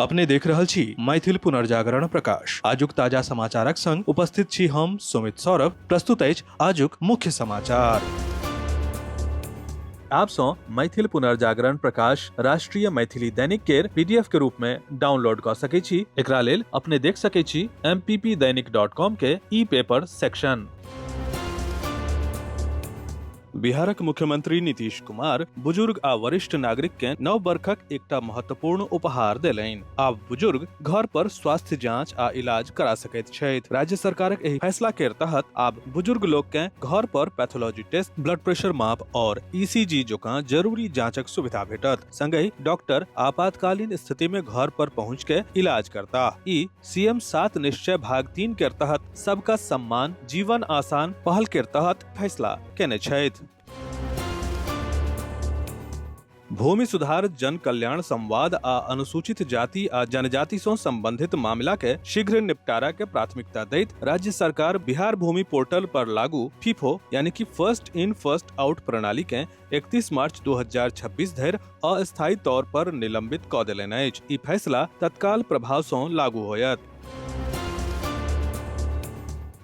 अपने देख रहल छी मैथिल पुनर्जागरण प्रकाश। आजुक ताजा समाचारक संग उपस्थित छी हम सुमित सौरभ। प्रस्तुत अछि आजुक मुख्य समाचार। आप सँ मैथिल पुनर्जागरण प्रकाश राष्ट्रीय मैथिली दैनिक केर पीडीएफ के रूप में डाउनलोड कऽ सकै छी। एकरा लेल अपने देख सकै छी mppdainik.com के ई पेपर सेक्शन। बिहारक मुख्यमंत्री नीतीश कुमार बुजुर्ग आ वरिष्ठ नागरिक के नव बरखक एकटा महत्वपूर्ण उपहार देलनि। आब बुजुर्ग घर पर स्वास्थ्य जांच आ इलाज करा सकैत छथि। राज्य सरकारक एहि फैसला केर तहत आब बुजुर्ग लोक के घर पर पैथोलॉजी टेस्ट, ब्लड प्रेशर माप और ईसीजी जकां जरूरी जांचक सुविधा भेटत। संगहि डॉक्टर आपातकालीन स्थिति में घर पर पहुंच के इलाज करताह। ई सीएम 7 निश्चय भाग 3 केर तहत सबका सम्मान जीवन आसान पहल केर तहत फैसला केने छथि। भूमि सुधार, जन कल्याण संवाद आ अनुसूचित जाति आ जनजाति सँ संबंधित मामला के शीघ्र निपटारा के प्राथमिकता दैत राज्य सरकार बिहार भूमि पोर्टल पर लागू फीफो यानी कि फर्स्ट इन फर्स्ट आउट प्रणाली के 31 मार्च 2026 धरि अस्थायी तौर पर निलंबित कऽ देलनि अछि। ई फैसला तत्काल प्रभाव सँ लागू होयत।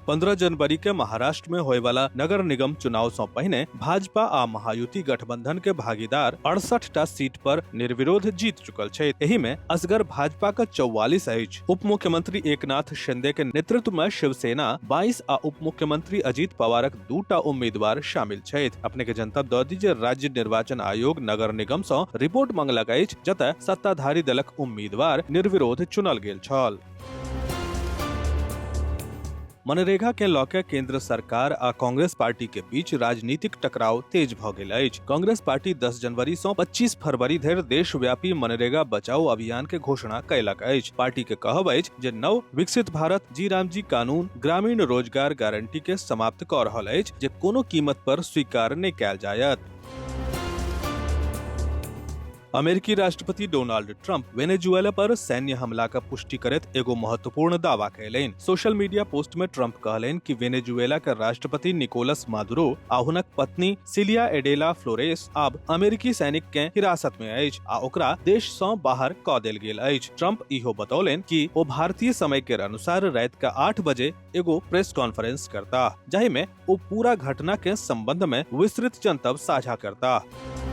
15 जनवरी के महाराष्ट्र में होय वाला नगर निगम चुनाव से पहिने भाजपा आ महायुति गठबंधन के भागीदार 68 टा सीट पर निर्विरोध जीत चुकल छै। एहि में असगर भाजपा के 44 अछि। उप मुख्यमंत्री एकनाथ शिंदे के नेतृत्व में शिवसेना 22 आ उप मुख्यमंत्री अजीत पवारक दूटा उम्मीदवार शामिल छथि। अपने के जनतब दऽ दी जे राज्य निर्वाचन आयोग नगर निगम सँ रिपोर्ट मंगलक अछि, जतय सत्ताधारी दलक उम्मीदवार निर्विरोध चुनल गेल छल। मनरेगा के लऽ के केंद्र सरकार आ कांग्रेस पार्टी के बीच राजनीतिक टकराव तेज भऽ गेल अछि। कांग्रेस पार्टी 10 जनवरी सँ 25 फरवरी धरि देशव्यापी मनरेगा बचाओ अभियान के घोषणा कयलक अछि। पार्टी के कहब अछि जे नव विकसित भारत जी रामजी कानून ग्रामीण रोजगार गारंटी के समाप्त कऽ रहल अछि, जे कोनो कीमत पर स्वीकार नहि कयल जायत। अमेरिकी राष्ट्रपति डोनाल्ड ट्रंप वेनेजुएला पर सैन्य हमला का पुष्टि करैत एगो महत्वपूर्ण दावा कयलनि। सोशल मीडिया पोस्ट में ट्रंप कहलनि कि वेनेजुएला के राष्ट्रपति निकोलस मादुरो आ हुनक पत्नी सिलिया एडेला फ्लोरेस आब अमेरिकी सैनिक के हिरासत में अछि आ ओकरा देश सँ बाहर कऽ देल गेल अछि। ट्रंप इहो बतौलनि कि ओ भारतीय समय के अनुसार राति के 8 बजे एगो प्रेस कॉन्फ्रेंस करताह, जाहि में ओ पूरा घटना के संबंध में विस्तृत जनतब साझा करताह।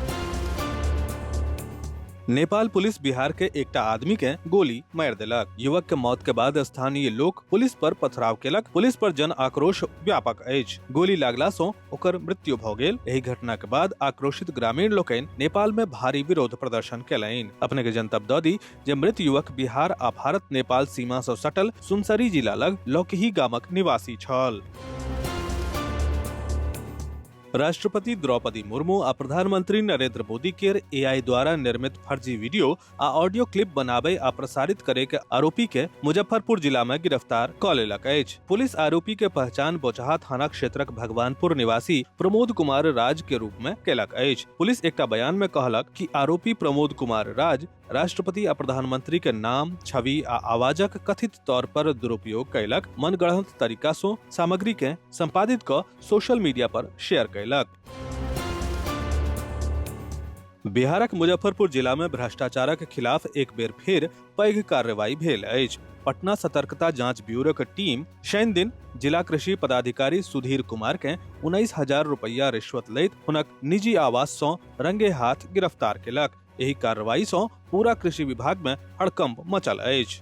नेपाल पुलिस बिहार के एकटा आदमी के गोली मारि देलक। युवक के मौत के बाद स्थानीय लोक पुलिस पर पथराव केलक। पुलिस पर जन आक्रोश व्यापक अछि। गोली लागला सँ ओकर मृत्यु भऽ गेल। एहि घटना के बाद आक्रोशित ग्रामीण लोकनि नेपाल में भारी विरोध प्रदर्शन केलनि। अपने के जनतब दऽ दी जे मृत युवक बिहार आ भारत नेपाल सीमा सँ सटल सुनसरी जिला लग लौकही गामक निवासी छल। राष्ट्रपति द्रौपदी मुर्मू आ प्रधानमंत्री नरेंद्र मोदी केर एआई द्वारा निर्मित फर्जी वीडियो आ ऑडियो क्लिप बनाबे आ प्रसारित करे के आरोपी के मुजफ्फरपुर जिला में गिरफ्तार क लेलक अछि। पुलिस आरोपी के पहचान बोचहा थाना क्षेत्रक भगवानपुर निवासी प्रमोद कुमार राज के रूप में केलक अछि। पुलिस एकटा बयान में कहलक कि आरोपी प्रमोद कुमार राज राष्ट्रपति आ प्रधानमंत्री के नाम, छवि आ आवाजक कथित तौर पर दुरुपयोग कयलक, मनगढ़ंत तरीका सँ सामग्री के संपादित क सोशल मीडिया पर शेयर कयलक। बिहारक मुजफ्फरपुर जिला में भ्रष्टाचारक खिलाफ एक बेर फेर पैघ कार्रवाई भेल अछि। पटना सतर्कता जांच ब्यूरोक टीम शनि दिन जिला कृषि पदाधिकारी सुधीर कुमार के 19,000 रुपया रिश्वत लैत हुनक निजी आवास सँ रंगे हाथ गिरफ्तार केलक। एहि कार्रवाई सँ पूरा कृषि विभाग में हड़कंप मचल अछि।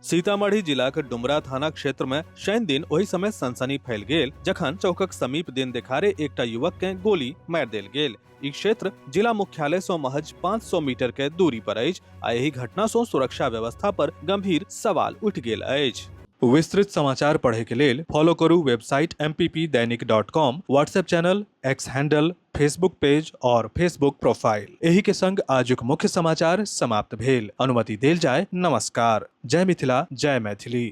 सीतामढ़ी जिलाक डुमरा थाना क्षेत्र में शनि दिन ओहि समय सनसनी फैल गेल जखन चौकक समीप दिन देखारे एकटा युवक के गोली मारि देल गेल। ई क्षेत्र जिला मुख्यालय सँ महज 500 मीटर के दूरी पर अछि आ एहि घटना सँ सुरक्षा व्यवस्था पर गंभीर सवाल उठि गेल अछि। विस्तृत समाचार पढ़े के लेल फॉलो करू website mppdainik.com, WhatsApp channel, X handle, Facebook page और फेसबुक प्रोफाइल। एही के संग आजुक मुख्य समाचार समाप्त भेल। अनुमति देल जाय। नमस्कार। जय मिथिला, जय मैथिली।